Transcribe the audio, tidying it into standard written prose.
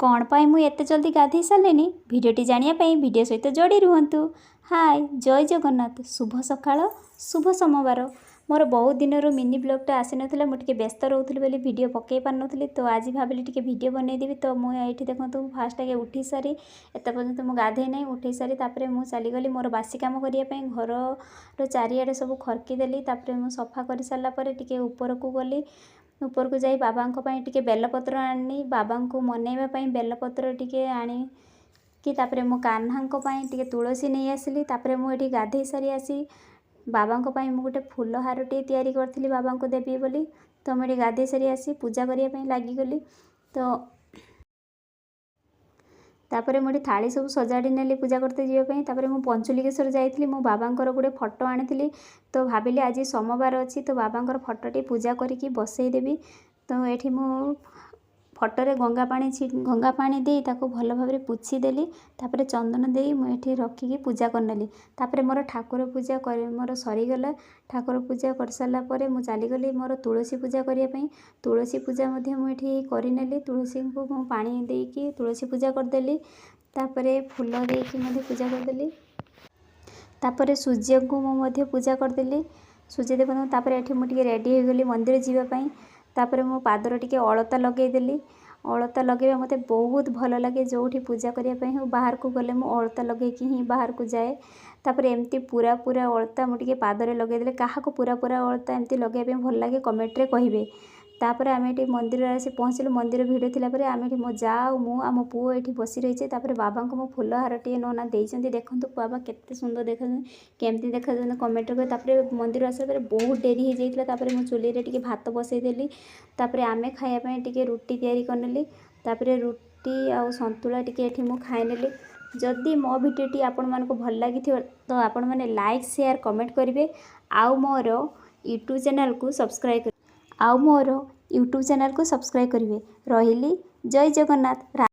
କ'ଣ ପାଇଁ ମୁଁ ଏତେ ଜଲ୍ଦି ଗାଧେଇ ସାରିଲିନି, ଭିଡ଼ିଓଟି ଜାଣିବା ପାଇଁ ଭିଡ଼ିଓ ସହିତ ଯୋଡ଼ି ରୁହନ୍ତୁ। ହାଏ, ଜୟ ଜଗନ୍ନାଥ, ଶୁଭ ସକାଳ, ଶୁଭ ସୋମବାର। ମୋର ବହୁତ ଦିନରୁ ମିନି ବ୍ଲଗ୍ଟା ଆସିନଥିଲା। ମୁଁ ଟିକେ ବ୍ୟସ୍ତ ରହୁଥିଲି ବୋଲି ଭିଡ଼ିଓ ପକାଇ ପାରୁନଥିଲି। ତ ଆଜି ଭାବିଲି ଟିକେ ଭିଡ଼ିଓ ବନେଇଦେବି। ତ ମୁଁ ଏଇଠି ଦେଖନ୍ତୁ, ଫାଷ୍ଟ ଆଗେ ଉଠି ସାରି, ଏତେ ପର୍ଯ୍ୟନ୍ତ ମୁଁ ଗାଧେଇ ନାହିଁ, ଉଠେଇ ସାରି ତାପରେ ମୁଁ ଚାଲିଗଲି ମୋର ବାସି କାମ କରିବା ପାଇଁ। ଘରର ଚାରିଆଡ଼େ ସବୁ ଖରକି ଦେଲି। ତାପରେ ମୁଁ ସଫା କରିସାରିଲା ପରେ ଟିକେ ଉପରକୁ ଗଲି। ଉପରକୁ ଯାଇ ବାବାଙ୍କ ପାଇଁ ଟିକେ ବେଲପତ୍ର ଆଣି, ବାବାଙ୍କୁ ମନେଇବା ପାଇଁ ବେଲପତ୍ର ଟିକେ ଆଣିକି, ତାପରେ ମୁଁ କାହ୍ନାଙ୍କ ପାଇଁ ଟିକେ ତୁଳସୀ ନେଇ ଆସିଲି। ତାପରେ ମୁଁ ଏଠି ଗାଧେଇ ସାରି ଆସି ବାବାଙ୍କ ପାଇଁ ମୁଁ ଗୋଟେ ଫୁଲ ହାରଟିଏ ତିଆରି କରିଥିଲି ବାବାଙ୍କୁ ଦେବି ବୋଲି। ତ ମୁଁ ଏଠି ଗାଧେଇ ସାରି ଆସି ପୂଜା କରିବା ପାଇଁ ଲାଗିଗଲି। ତ ତାପରେ ମୁଁ ଏଠି ଥାଳି ସବୁ ସଜାଡ଼ି ନେଲି ପୂଜା କରତେ ଯିବା ପାଇଁ। ତାପରେ ମୁଁ ପଞ୍ଚଲିଙ୍ଗେଶ୍ୱର ଯାଇଥିଲି, ମୁଁ ବାବାଙ୍କର ଗୋଟେ ଫଟୋ ଆଣିଥିଲି। ତ ଭାବିଲି ଆଜି ସୋମବାର ଅଛି, ତ ବାବାଙ୍କର ଫଟୋଟି ପୂଜା କରିକି ବସେଇଦେବି। ତ ଏଠି ମୁଁ ଫଟୋରେ ଗଙ୍ଗା ପାଣି ଦେଇ ତାକୁ ଭଲ ଭାବରେ ପୋଛିଦେଲି। ତାପରେ ଚନ୍ଦନ ଦେଇ ମୁଁ ଏଠି ରଖିକି ପୂଜା କରିନେଲି। ତାପରେ ମୋର ଠାକୁର ପୂଜା କରି ମୋର ସରିଗଲା। ଠାକୁର ପୂଜା କରିସାରିଲା ପରେ ମୁଁ ଚାଲିଗଲି ମୋର ତୁଳସୀ ପୂଜା କରିବା ପାଇଁ। ତୁଳସୀ ପୂଜା ମଧ୍ୟ ମୁଁ ଏଠି କରିନେଲି। ତୁଳସୀଙ୍କୁ ମୁଁ ପାଣି ଦେଇକି ତୁଳସୀ ପୂଜା କରିଦେଲି। ତାପରେ ଫୁଲ ଦେଇକି ମଧ୍ୟ ପୂଜା କରିଦେଲି। ତାପରେ ସୂର୍ଯ୍ୟଙ୍କୁ ମୁଁ ମଧ୍ୟ ପୂଜା କରିଦେଲି, ସୂର୍ଯ୍ୟଦେବଙ୍କୁ। ତାପରେ ଏଠି ମୁଁ ଟିକେ ରେଡ଼ି ହୋଇଗଲି ମନ୍ଦିର ଯିବା ପାଇଁ। ତାପରେ ମୁଁ ପାଦରେ ଟିକେ ଅଳତା ଲଗେଇଦେଲି। ଅଳତା ଲଗେଇବା ମୋତେ ବହୁତ ଭଲ ଲାଗେ। ଯେଉଁଠି ପୂଜା କରିବା ପାଇଁ ହେଉ, ବାହାରକୁ ଗଲେ ମୁଁ ଅଳତା ଲଗେଇକି ହିଁ ବାହାରକୁ ଯାଏ। ତାପରେ ଏମିତି ପୁରା ପୁରା ଅଳତା ମୁଁ ଟିକେ ପାଦରେ ଲଗେଇଦେଲି। କାହାକୁ ପୁରା ପୁରା ଅଳତା ଏମିତି ଲଗେଇବା ପାଇଁ ଭଲ ଲାଗେ, କମେଣ୍ଟରେ କହିବେ। ତାପରେ ଆମେ ଏଠି ମନ୍ଦିରରେ ଆସି ପହଞ୍ଚିଲୁ। ମନ୍ଦିର ଭିଡ଼ ଥିଲା ପରେ ଆମେ ଏଠି ମୋ ଯା ଆଉ ମୁଁ, ଆମ ପୁଅ ଏଠି ବସି ରହିଛେ। ତାପରେ ବାବାଙ୍କୁ ମୁଁ ଫୁଲ ହାରଟିଏ ନନା ଦେଇଛନ୍ତି। ଦେଖନ୍ତୁ, ବାବା କେତେ ସୁନ୍ଦର ଦେଖାଯାଉଛନ୍ତି। କେମିତି ଦେଖାଯାଉଛନ୍ତି, କମେଣ୍ଟରେ କହିବେ। ତାପରେ ମନ୍ଦିର ଆସିଲା ପରେ ବହୁତ ଡେରି ହେଇଯାଇଥିଲା। ତାପରେ ମୁଁ ଚୁଲିରେ ଟିକେ ଭାତ ବସେଇଦେଲି। ତାପରେ ଆମେ ଖାଇବା ପାଇଁ ଟିକେ ରୁଟି ତିଆରି କରିନେଲି। ତାପରେ ରୁଟି ଆଉ ସନ୍ତୁଳା ଟିକେ ଏଠି ମୁଁ ଖାଇନେଲି। ଯଦି ମୋ ଭିଡ଼ିଓଟି ଆପଣମାନଙ୍କୁ ଭଲ ଲାଗିଥିବ, ତ ଆପଣମାନେ ଲାଇକ୍, ସେୟାର, କମେଣ୍ଟ କରିବେ ଆଉ ମୋର ୟୁଟ୍ୟୁବ୍ ଚ୍ୟାନେଲ୍କୁ ସବସ୍କ୍ରାଇବ୍ କରିବେ। ରହିଲି, ଜୟ ଜଗନ୍ନାଥ।